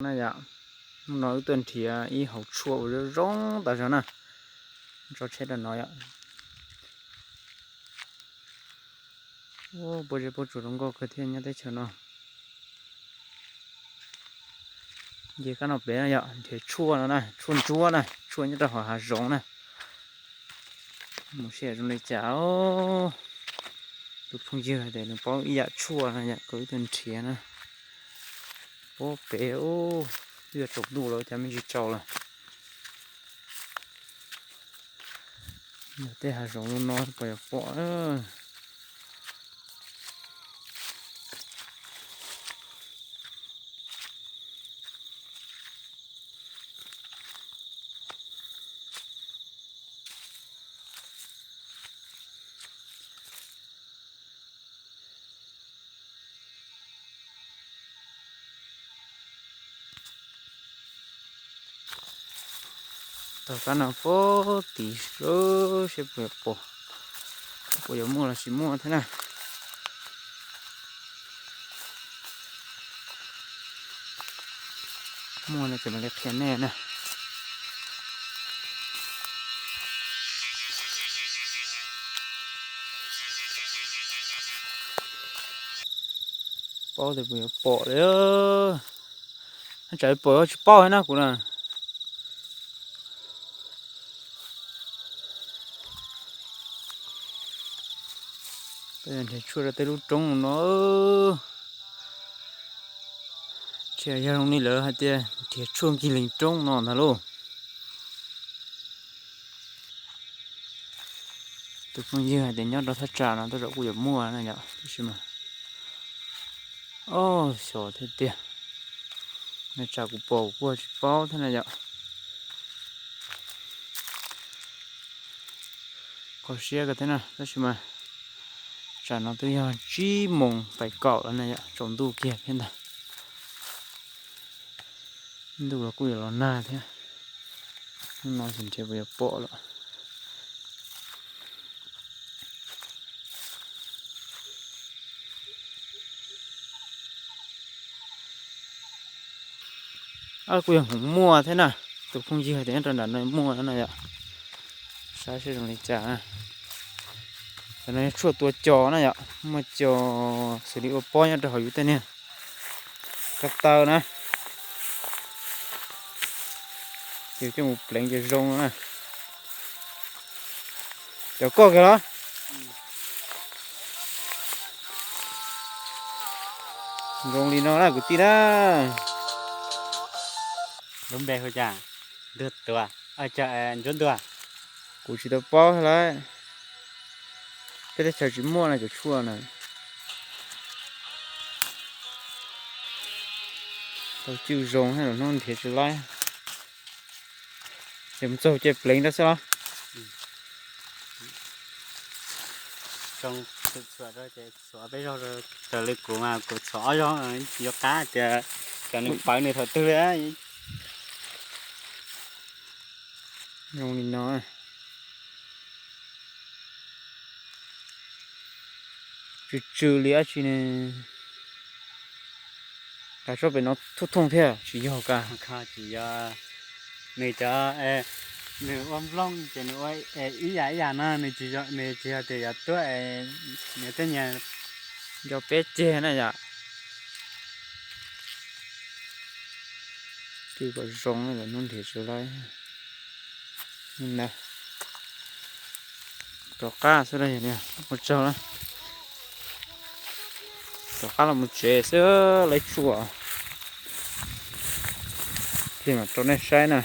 Na yom, hnub no wb tuaj nrhiav ib hauv tshuaj uas zoo zoo tas zog na, tso tsheb rau no yom. Puab zeb puab tsuas zoo nkauj kawg thiab nyob teb chaws no. Nce kab no pem no yom, nrhiav tshuaj no na, tshuaj ntsuab na, tshuaj nyob rau hauv hav zoov na. Mus seb zoo li cas. Tus phooj ywg hais tias nws paub ib yam tshuaj no yom, kom wb tuaj nrhiav na. Puab pem, twb yuav tsaus ntuj lawm cas me ntsis tsaus lawm. Yog tej hav zoov no puas yuav pom. Tog kab no puag tid seb puas yuav pom, puas yuav muaj los tsis muaj thiab na. Muaj no ces mam li qhia nej na. Paub tias puas yuav pom li. Tsam pom tsis paub thiab na kuv na. Peb nrhiav tshuaj rau tej lub roob no. Tsis yog zoo li lawv hais tias nrhiav tshuaj nkig leej roob no ntag lauj. Tus phooj ywg hais tias nyob rau thaj tsam no tej zaum kuj yuav muaj na yom, tab sis mas, o, xyov thiab tiag. Nyob tsam kuv pom kuv kuj tsis paub thiab na yom. Kho siab kawg thiab na, tab sis mas tsam no twb yog tsib moos pais kaum lawm na yom, tsaus ntuj kiag thiab ntag. Ntuj los kuj yuav los nag thiab. Hnub no ces nrhiav puas yuav pom lawm. Kuj yog hmoov muaj thiab na, tus phooj ywg hais tias nyob rau nram no muaj na yom. Saib seb zoo li cas na. Cov no yog tshuaj tua cos na yom, muaj cos xws li ua pob nyob rau hauv yus tej niag ko taw na. Ces coj mus pleev ces zoo na. Cov koj kiag los? Zoo li no na kwv tij na. Lub npe hu cas? Ntuag tuag, Ntsuab Ntuag. Kuv tsis tau paub thiab lauj. Peb teb chaws tsis muaj no cov tshuaj na. Tau cwj zoo thiab los hnub nrhiav tsis laib. Ces mus txog ces pleev rau xwb los? Txhuam rau ces txhuam peb zaug, raws li kuv mas kuv txhuam ob zaug, yuav qab tias cov nws pawv nws thaum twg li. Zoo li no. Tsw tsw li dab tsi ne? Kav tsob pem no thooj thooj thiab tsis yog ka. Tsis yog, nws cov, nws ua nplooj ces nws ua ib yam ib yam no, nws tsis yog, nws tsis yog tias yuav tuab nws tej nyias nco peb ceg na yom. Cwj kom zoo lawm hnub nrhiav tsis laib. Rov qab xwb los yog mus tsaug na. Rov qab los mus tsev xwb, laib tshuaj. Ces mam rau nej saib na.